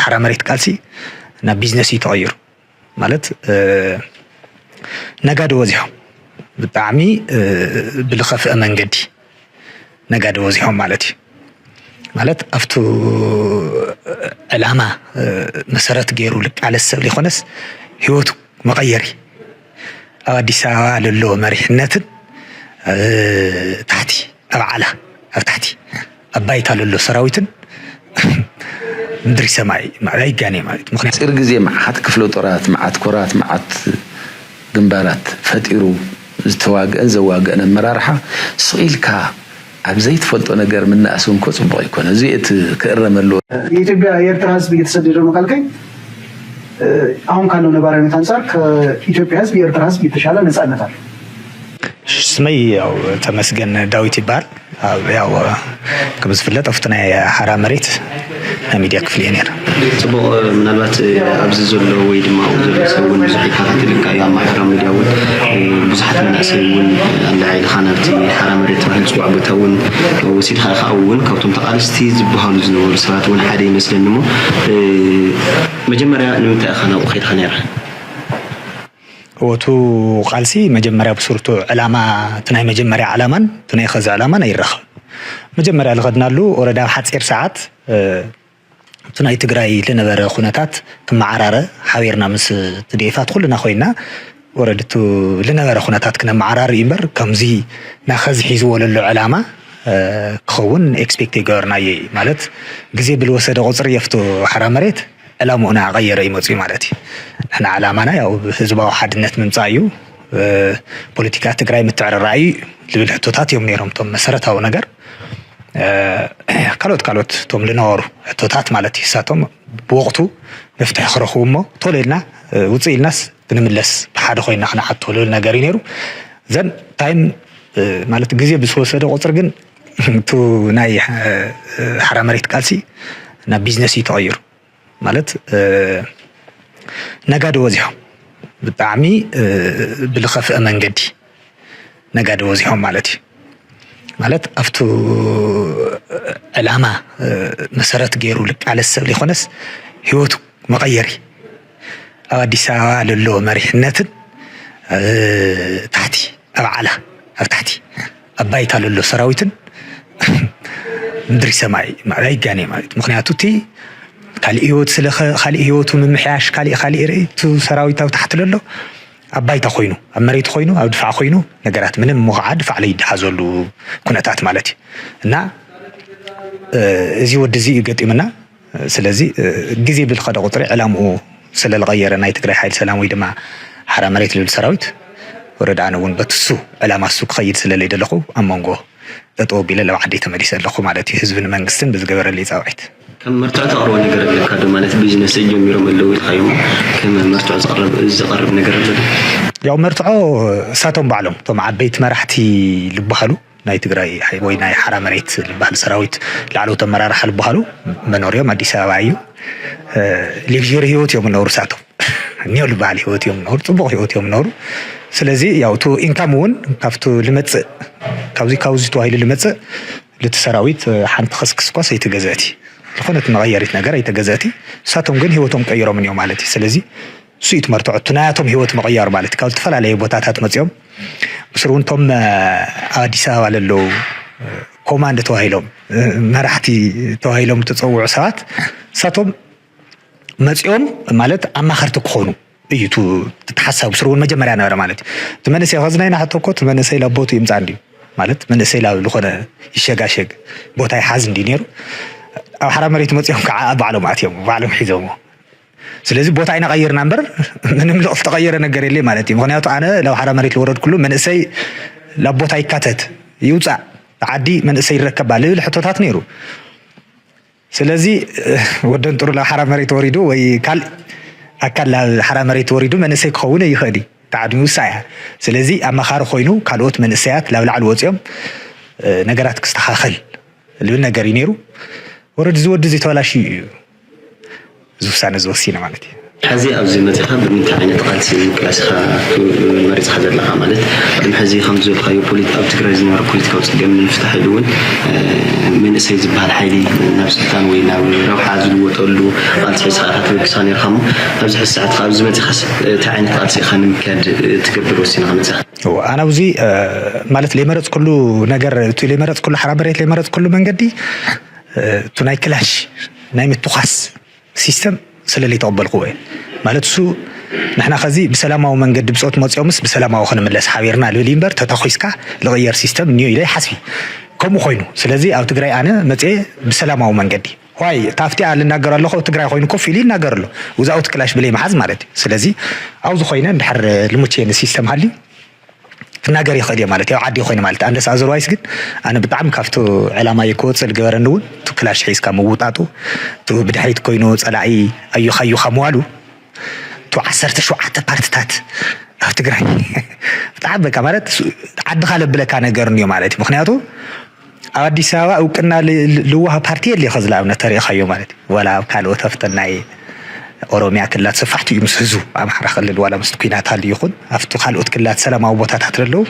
ሓራ መሬት ቃልሲ ናብ ቢዝነስ እዩ ተቐይሩ። ማለት ነጋዶ ወዚሖም ብጣዕሚ ብልኸፍአ መንገዲ ነጋዶ ወዚሖም ማለት እዩ። ማለት ኣብቱ ዕላማ መሰረት ገይሩ ልቃለስ ሰብ ሊኾነስ ህይወቱ መቐየሪ ኣብ ኣዲስ ኣበባ ለሎ መሪሕነትን ታሕቲ ኣብ ዓላ ኣብ ታሕቲ ኣብ ባይታ ለሎ ሰራዊትን ምድሪ ሰማይ ኣይጋኔ ማለት ምክንያቱ ፂር ግዜ መዓት ክፍለ ጦራት መዓት ኮራት መዓት ግንባራት ፈጢሩ ዝተዋግአን ዘዋግአን ኣመራርሓ ስኢልካ ኣብ ዘይትፈልጦ ነገር ምንኣስ እውን እኮ ፅቡቕ ኣይኮነ። እዚ እቲ ክእረም ኣለዎ። የኢትዮጵያ የኤርትራ ህዝብ እየተሰደደ ነው ካልከኝ አሁን ካለው ነባራዊ ሁኔታ አንጻር ከኢትዮጵያ ህዝብ የኤርትራ ህዝብ የተሻለ ነጻነት አለ። ስመይ ያው ተመስገን ዳዊት ይበሃል። ያው ከም ዝፍለጥ ኣብቲ ናይ ሓራ መሬት ናይ ሚድያ ክፍሊ እየ ነይረ። ፅቡቕ። ምናልባት ኣብዚ ዘሎ ወይ ድማ ኣብኡ ዘሎ ሰብ እውን ብዙሕ ይከታተለካ እዩ። ኣብ ማሕበራዊ ሚድያ እውን ብዙሓት መናእሰይ እውን ኣለዓዒልኻ ናብቲ ሓራ መሬት ተባሂሉ ዝፅዋዕ ቦታ እውን ወሲድካ ኢኻ። ኣብኡ እውን ካብቶም ተቓለስቲ ዝበሃሉ ዝነበሩ ሰባት እውን ሓደ ይመስለኒ እሞ መጀመርያ ንምንታይ ኢኻ ናብኡ ከይድካ ነይርካ? እወቱ ቃልሲ መጀመርያ ብስርቱ ዕላማ እቲ ናይ መጀመርያ ዕላማን እቲ ናይ ኸዚ ዕላማን ኣይራኸብን። መጀመርያ ዝኸድናሉ ወረዳ ኣብ ሓፂር ሰዓት እቲ ናይ ትግራይ ዝነበረ ኩነታት ክመዓራረ ሓቢርና ምስ ትዴፋት ኩልና ኮይና ወረድቱ ዝነበረ ኩነታት ክነመዓራር እዩ እምበር ከምዚ ናኸዚ ሒዝዎ ለሎ ዕላማ ክኸውን ኤክስፔክት ይገበርናዮ እዩ ማለት ግዜ ብልወሰደ ቁፅሪ የፍቱ ሓራ መሬት ዕላምኡ እናቐየረ እዩ መፅኡ ማለት እዩ። ንሕና ዕላማና ያው ህዝባዊ ሓድነት ምምፃእ እዩ። ፖለቲካ ትግራይ ምትዕርራይ እዩ ዝብል ሕቶታት እዮም ነይሮም እቶም መሰረታዊ ነገር። ካልኦት ካልኦት እቶም ዝነበሩ ሕቶታት ማለት እዩ እሳቶም ብወቕቱ መፍትሒ ክረኽቡ እሞ ቶሎ ኢልና ውፅእ ኢልናስ ክንምለስ ብሓደ ኮይና ክንሓቶ ዝብል ነገር እዩ ነይሩ። ዘን ታይም ማለት ግዜ ብዝወሰደ ቁፅሪ ግን እቱ ናይ ሓራ መሬት ቃልሲ ናብ ቢዝነስ እዩ ተቐይሩ። ማለት ነጋዶ ወዚሖም ብጣዕሚ ብልኸፍአ መንገዲ ነጋዶ ወዚሖም ማለት እዩ። ማለት ኣብቱ ዕላማ መሰረት ገይሩ ልቃለስ ሰብ ሊኾነስ ህይወቱ መቐየሪ ኣብ ኣዲስ ኣበባ ለሎ መሪሕነትን ታሕቲ ኣብ ዓላ ኣብ ታሕቲ ኣብ ባይታ ለሎ ሰራዊትን ምድሪ ሰማይ ማለት ኣይጋኔ ማለት ምክንያቱ እቲ ካሊእ ህይወት ስለ ካሊእ ህይወቱ ምምሕያሽ ካሊእ ካሊእ ርእይ እቲ ሰራዊት ኣብ ታሕቲ ለሎ ኣብ ባይታ ኮይኑ ኣብ መሬት ኮይኑ ኣብ ድፋዕ ኮይኑ ነገራት ምንም ምኽዓ ድፋዕ ለይድሓዘሉ ኩነታት ማለት እዩ እና እዚ ወዲ እዚ እዩ ገጢምና ስለዚ ግዜ ብልኸደ ቁፅሪ ዕላምኡ ስለልቐየረ ናይ ትግራይ ሓይል ሰላም ወይ ድማ ሓራ መሬት ልብል ሰራዊት ወረዳ ኣነ እውን በትሱ ዕላማ እሱ ክኸይድ ስለለይ ደለኹ ኣብ መንጎ ጠጠው ቢለ ለብ ዓደይ ተመሊሰ ኣለኹ ማለት እዩ ህዝብን መንግስትን ብዝገበረለይ ፃውዒት ከም መርትዖ ተቕርቦ ነገር ኣለካ ዶ ማለት ቢዝነስ ጀሚሮም ኣለዉ ኢልካዮም ከም መርትዖ ዝቐርብ ነገር ኣሎ ዶ ያው መርትዖ እሳቶም ባዕሎም እቶም ዓበይቲ መራሕቲ ልበሃሉ ናይ ትግራይ ወይ ናይ ሓራ መሬት ዝበሃል ሰራዊት ላዕለዎት ኣመራርሓ ዝበሃሉ መኖርዮም ኣዲስ ኣበባ እዩ። ሌግሪ ህይወት እዮም ነሩ ሳቶም እኒኦ ዝበሃል ህይወት እዮም ነሩ ፅቡቕ ህይወት እዮም ነሩ። ስለዚ ያው እቲ ኢንካም እውን ካብቲ ልመፅእ ካብዚ ካብዚ ተባሂሉ ልመፅእ ልቲ ሰራዊት ሓንቲ ከስክስኳስ ኣይተገዘእቲ ዝኾነት መቐየሪት ነገር ኣይተገዘእቲ። እሳቶም ግን ህይወቶም ቀይሮም እኒኦ ማለት እዩ። ስለዚ እሱ እዩ ትመርትዖ እቲ ናያቶም ህይወት ምቕያር ማለት እዩ። ካብ ዝተፈላለዩ ቦታታት መፂኦም ብስሩ እውን እቶም ኣብ ኣዲስ ኣበባ ለለዉ ኮማንድ ተባሂሎም መራሕቲ ተባሂሎም ዝተፀውዑ ሰባት እሳቶም መፂኦም ማለት ኣማኸርቲ ክኾኑ እዩ እቲ ሓሳብ ብስሩ እውን መጀመርያ ነበረ ማለት እዩ። እቲ መንእሰይ ከዚ ናይ ናሕቶ እኮ እቲ መንእሰይ ላቦቱ ይምፃ እንድዩ ማለት መንእሰይ ላብ ዝኾነ ይሸጋሸግ ቦታ ይሓዝ እንድዩ ነይሩ ኣብ ሓራ መሬት መፂኦም ከዓ ባዕሎም ኣትዮም ባዕሎም ሒዞሞ ስለዚ ቦታ ኢና ቀይርና እምበር ምንም ለውጥ ዝተቀየረ ነገር የለ ማለት እዩ። ምክንያቱ ኣነ ላብ ሓራ መሬት ዝወረድኩሉ መንእሰይ ላብ ቦታ ይካተት ይውፃእ ዓዲ መንእሰይ ይረከባ ልብል ሕቶታት ነይሩ። ስለዚ ወደን ጥሩ ላብ ሓራ መሬት ወሪዱ ወይ ካልእ ኣካል ላብ ሓራ መሬት ወሪዱ መንእሰይ ክኸውን ይኽእል እዩ። ተዓድሚ ውሳ እያ። ስለዚ ኣማኻሪ ኮይኑ ካልኦት መንእሰያት ላብ ላዕሊ ወፂኦም ነገራት ክስተኻኸል ልብል ነገር እዩ ነይሩ። ወረድ እዚ ወዲ እዚ ተበላሽዩ እዩ እዚ ውሳነ እዚ ወሲነ ማለት እዩ። ሕዚ ኣብዚ መፂኻ ብምንታይ ዓይነት ቃልሲ ንምቅላስ ኢኻ መሪፅኻ ዘለኻ? ማለት ቅድሚ ሕዚ ከም ዝበልካዮ ፖሊት ኣብ ትግራይ ዝነበረ ፖለቲካዊ ፀገም ንምፍታሕ ኢሉ እውን መንእሰይ ዝበሃል ሓይሊ ናብ ስልጣን ወይ ናብ ረብሓ ዝልወጠሉ ቃልሲ ሒዝካ ኢኻ ተበጊስካ ነርካ እሞ ኣብዚ ሕዚ ሰዓት ኣብዚ መፂኻስ እንታይ ዓይነት ቃልሲ ኢኻ ንምክያድ ትገብር ወሲንካ መፂኻ? ኣነ ኣብዚ ማለት ለይመረፅኩሉ ነገር እቲ ለይመረፅኩሉ ሓራ መሬት ለይመረፅኩሉ መንገዲ እቱ ናይ ክላሽ ናይ ምትኳስ ሲስተም ስለ ለይተቐበልኩዎ እየ። ማለት እሱ ንሕና ከዚ ብሰላማዊ መንገዲ ብፆት መፂኦምስ ብሰላማዊ ክንምለስ ሓቢርና ልብል እዩ እምበር ተታኺስካ ልቕየር ሲስተም እኒኦ ኢለ ይሓስቢ ከምኡ ኮይኑ። ስለዚ ኣብ ትግራይ ኣነ መፅኤ ብሰላማዊ መንገዲ ዋይ ታፍቲኣ ልናገር ኣለኹ ትግራይ ኮይኑ ኮፍ ኢሉ ይናገር ኣሎ ውዛውት ክላሽ ብለይ መሓዝ ማለት እዩ። ስለዚ ኣብዚ ኮይነ እንድሕር ልሙቼ ንሲስተም ሃልዩ ክናገር ይኽእል እየ ማለት ያው ዓዲ ኮይኑ ማለት ኣንደስ ኣዘርዋይስ ግን ኣነ ብጣዕሚ ካብቲ ዕላማ እየ ክወፅእ ዝገበረኒ እውን እቲ ክላሽ ሒዝካ ምውጣጡ እቲ ብድሕሪት ኮይኑ ፀላኢ ኣዩኻ ኣዩኻ ምዋሉ እቲ ዓሰርተ ሸውዓተ ፓርትታት ኣብ ትግራይ ብጣዕሚ በቃ ማለት ዓድኻ ለብለካ ነገር እንዮ ማለት እዩ ምክንያቱ ኣብ ኣዲስ ኣበባ እውቅና ልዋሃ ፓርቲ የለ ከዚ ንኣብነት ተሪኢኻዮ ማለት እዩ ዋላ ኣብ ካልኦት ኣብተን ናይ ኦሮሚያ ክልላት ሰፋሕቲ እዩ ምስ ህዝቡ ኣምሓራ ክልል ዋላ ምስቲ ኩናት ሃልዩ ይኹን ኣብቲ ካልኦት ክልላት ሰላማዊ ቦታታት ለለዉ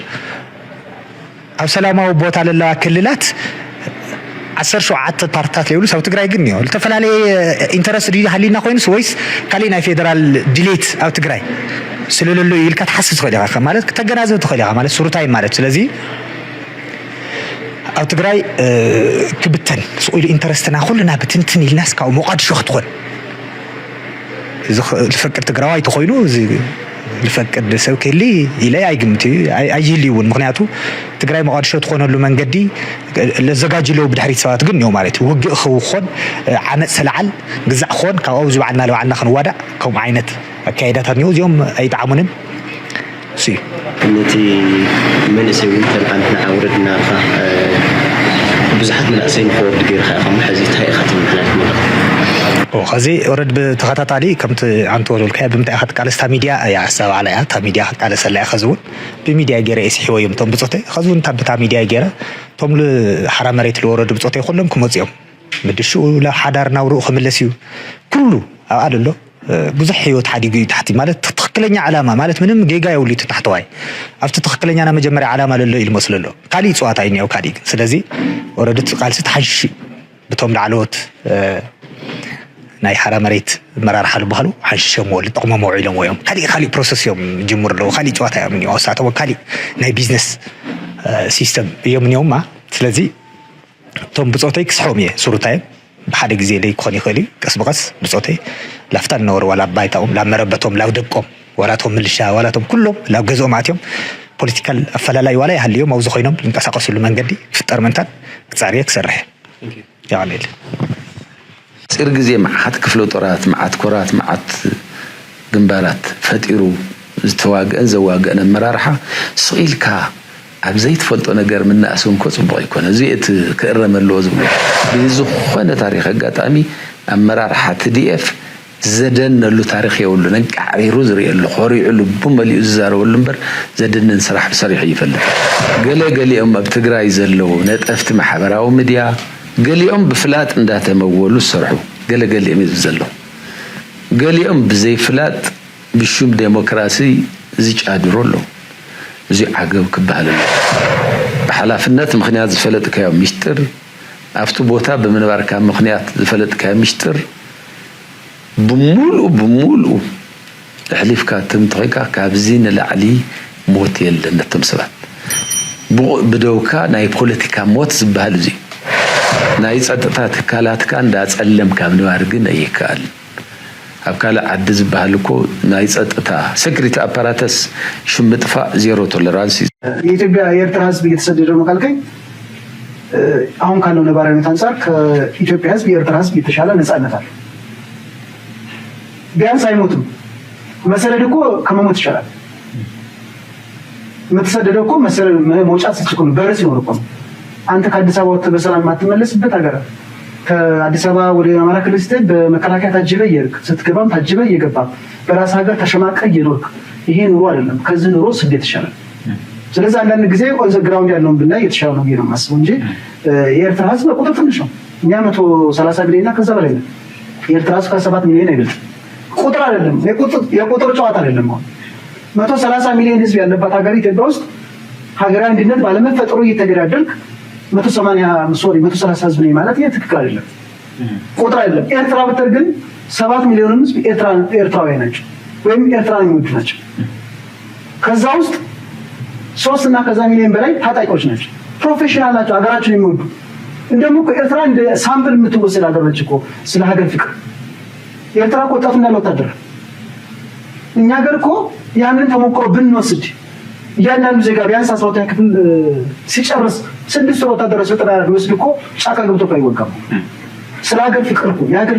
ኣብ ሰላማዊ ቦታ ለለዋ ክልላት ዓሰርተ ሸውዓተ ፓርትታት ለይብሉስ ኣብ ትግራይ ግን እዮ ዝተፈላለየ ኢንተረስት ድዩ ሃሊና ኮይኑስ ወይስ ካሊእ ናይ ፌደራል ድሌት ኣብ ትግራይ ስለለሎ እዩ ኢልካ ትሓስብ ትኽእል ኢኻ ማለት ክተገናዘብ ትኽእል ኢኻ ማለት ሱሩታይ ማለት ስለዚ ኣብ ትግራይ ክብተን ስቕ ኢሉ ኢንተረስትና ኩልና ብትንትን ኢልናስ ካብ ሞቃድሾ ክትኾን ዝፈቅድ ትግራዋይ ተኾይኑ እዚ ዝፈቅድ ሰብ ክህሊ ኢለ ኣይግምት ኣይህሊ እውን ምክንያቱ ትግራይ መቃድሾ ትኾነሉ መንገዲ ለዘጋጅ ለው ብድሕሪት ሰባት ግን እዮ ማለት ውግእ ክኾን ዓመፅ ሰለዓል ግዛዕ ክኾን ካብኡ ዝባዕልና ለባዕልና ክንዋዳእ ከምኡ ዓይነት ኣካይዳታት እኒኦ እዚኦም ኣይጠዓሙንን እሱ እዩ። ነቲ መንእሰይ እውን ተልዓል ንዓ ውረድ እናበልካ ብዙሓት መናእሰይ ንክወርዱ ገይርካ ኢኻ እሞ ሕዚ እንታይ ኢኻ ተመሓላልፍ ዘለኻ? ኦ፣ ኸዚ ኦረድ ብተኸታታሊ ከምቲ ኣንተ ወልካያ ብምንታይ ኢኻ ትቃለስ? እታ ሚድያ እያ ኣስተባባላ እያ። እታ ሚድያ ክቃለሰላ እያ። ኸዚ እውን ብሚድያ ገይረ እየ ስሒወዮም እቶም ብፆተይ። ኸዚ እውን እታ ብታ ሚድያ ገይረ እቶም ሓራ መሬት ዝወረዱ ብፆተይ ኩሎም ክመፁ እዮም። ምድሽኡ ናብ ሓዳር ናብርኡ ክምለስ እዩ። ኩሉ ኣብኣ ዘሎ ብዙሕ ህይወት ሓዲጉ እዩ ታሕቲ ማለት ትኽክለኛ ዕላማ ማለት ምንም ጌጋ የብሉ እቲ ታሕተዋይ ኣብቲ ትኽክለኛ ናይ መጀመርያ ዕላማ ለሎ ኢሉ መስሎ ኣሎ ካሊእ ፅዋታ እዩ እኒኦ ካሊእ ግን ስለዚ ወረድቲ ቃልሲ ተሓንሽሽ እዩ ብቶም ላዕለዎት ናይ ሓራ መሬት መራርሓ ዝበሃሉ ሓንሽሸምዎ ልጠቕሞም ኣውዒሎምዎ እዮም ካሊእ ካሊእ ፕሮሰስ እዮም ጅምሩ ኣለዉ ካሊእ ጨዋታ እዮም እኒኦ ሳተሞ ካሊእ ናይ ቢዝነስ ሲስተም እዮም እኒኦማ ስለዚ እቶም ብፆተይ ክስሕቦም እየ ሱሩታዮም ብሓደ ግዜ ደይ ክኾን ይኽእል እዩ ቀስ ብቐስ ብፆተይ ላፍታ ዝነበሩ ዋላ ኣብ ባይታኦም ላብ መረበቶም ላብ ደቆም ዋላቶም ምልሻ ዋላቶም ኩሎም ላብ ገዝኦም ኣትዮም ፖለቲካል ኣፈላላይ ዋላ ይሃልዮም ኣብዚ ኮይኖም ዝንቀሳቀስሉ መንገዲ ክፍጠር ምንታን ክፃዕር እየ ክሰርሕ የቐኒል ፂር ግዜ መዓት ክፍለ ጦራት መዓት ኮራት መዓት ግንባራት ፈጢሩ ዝተዋግአን ዘዋግአን ኣመራርሓ ስቕ ኢልካ ኣብ ዘይትፈልጦ ነገር ምንኣስ እውን እኮ ፅቡቕ ኣይኮነ። እዚ እቲ ክእረም ኣለዎ ዝብሎ ብዝኾነ ታሪክ ኣጋጣሚ ኣመራርሓ ቲ ዲ ኤፍ ዘደነሉ ታሪክ የብሉን። ኣንቃዕሪሩ ዝርእየሉ፣ ኮሪዑ ልቡ መሊኡ ዝዛረበሉ እምበር ዘድንን ስራሕ ሰሪሑ ይፈልጥ። ገለ ገሊኦም ኣብ ትግራይ ዘለዉ ነጠፍቲ ማሕበራዊ ሚድያ ገሊኦም ብፍላጥ እንዳተመወሉ ዝሰርሑ ገለ ገሊኦም እዩ ዘሎ። ገሊኦም ብዘይ ፍላጥ ብሹም ዴሞክራሲ ዝጫድሩ ኣለዉ። እዚኡ ዓገብ ክበሃል ኣለዎ። ብሓላፍነት ምኽንያት ዝፈለጥካዮ ሚስጥር፣ ኣብቲ ቦታ ብምንባርካ ምኽንያት ዝፈለጥካዮ ሚስጥር ብምሉኡ ብምሉኡ ኣሕሊፍካ ትም እንተኾይንካ ካብዚ ንላዕሊ ሞት የለን ነቶም ሰባት። ብቑ- ብደውካ ናይ ፖለቲካ ሞት ዝበሃል እዚ እዩ። ናይ ጸጥታ ትካላትካ እንዳጸለምካ ምንባር ግን ኣይከኣልን። ኣብ ካልእ ዓዲ ዝበሃል እኮ ናይ ጸጥታ፣ ሴኩሪቲ ኣፓራተስ፣ ሽም ምጥፋእ ዜሮ ቶለራንስ እዩ። የኢትዮጵያ የኤርትራ ህዝብ እየተሰደደ ነው ካልከኝ አሁን ካለው ነባራዊ ሁኔታ አንጻር ከኢትዮጵያ ህዝብ የኤርትራ ህዝብ የተሻለ ነጻነት አለ። ቢያንስ አይሞትም። መሰደድ እኮ ከመሞት ይሻላል። የምትሰደደው እኮ መሰደድ መውጫ ስትችል ነው፣ በር ሲኖር እኮ ነው። አንተ ከአዲስ አበባ ወጥተህ በሰላም የማትመለስበት ሀገር ከአዲስ አበባ ወደ አማራ ክልል ስትሄድ በመከላከያ ታጅበህ እየሄድክ ስትገባም ታጅበህ እየገባህ በራስህ ሀገር ተሸማቀህ እየኖርክ ይሄ ኑሮ አይደለም። ከዚህ ኑሮ ስደት ይሻላል። ስለዚህ አንዳንድ ጊዜ on the ground ያለውን ብናይ የተሻለ ነው ብዬ ነው የማስበው እንጂ የኤርትራ ህዝብ በቁጥር ትንሽ ነው። እኛ መቶ ሰላሳ ሚሊዮን እና ከዛ በላይ ነው። የኤርትራ ህዝብ ከሰባት ሚሊዮን አይበልጥም። ቁጥር አይደለም፣ የቁጥር ጨዋታ አይደለም። አሁን መቶ ሰላሳ ሚሊዮን ህዝብ ያለባት ሀገር ኢትዮጵያ ውስጥ ሀገራዊ አንድነት ባለመፈጠሩ እየተገዳደልክ መቶ ሰማንያ፣ ሶሪ፣ መቶ ሰላሳ ህዝብ ነኝ ማለት ይህ ትክክል አይደለም። ቁጥር አይደለም። ኤርትራ ብትል ግን ሰባት ሚሊዮን ህዝብ ኤርትራውያን ናቸው ወይም ኤርትራን የሚወዱ ናቸው። ከዛ ውስጥ ሶስት እና ከዛ ሚሊዮን በላይ ታጣቂዎች ናቸው። ፕሮፌሽናል ናቸው፣ ሀገራቸውን የሚወዱ። እንደሞ ኤርትራ እንደ ሳምፕል የምትወሰድ ሀገር ነች እኮ ስለ ሀገር ፍቅር። ኤርትራ እኮ ጠፍ እንዳለ ወታደር። እኛ ሀገር እኮ ያንን ተሞክሮ ብንወስድ፣ እያንዳንዱ ዜጋ ቢያንስ አስራ ሁለተኛ ክፍል ሲጨርስ ስድስት ወር ወታደራዊ ስልጠና ቢወስድ እኮ ጫካ ገብቶ እኮ አይወጋም። ስለ ሀገር ፍቅር እኮ የሀገር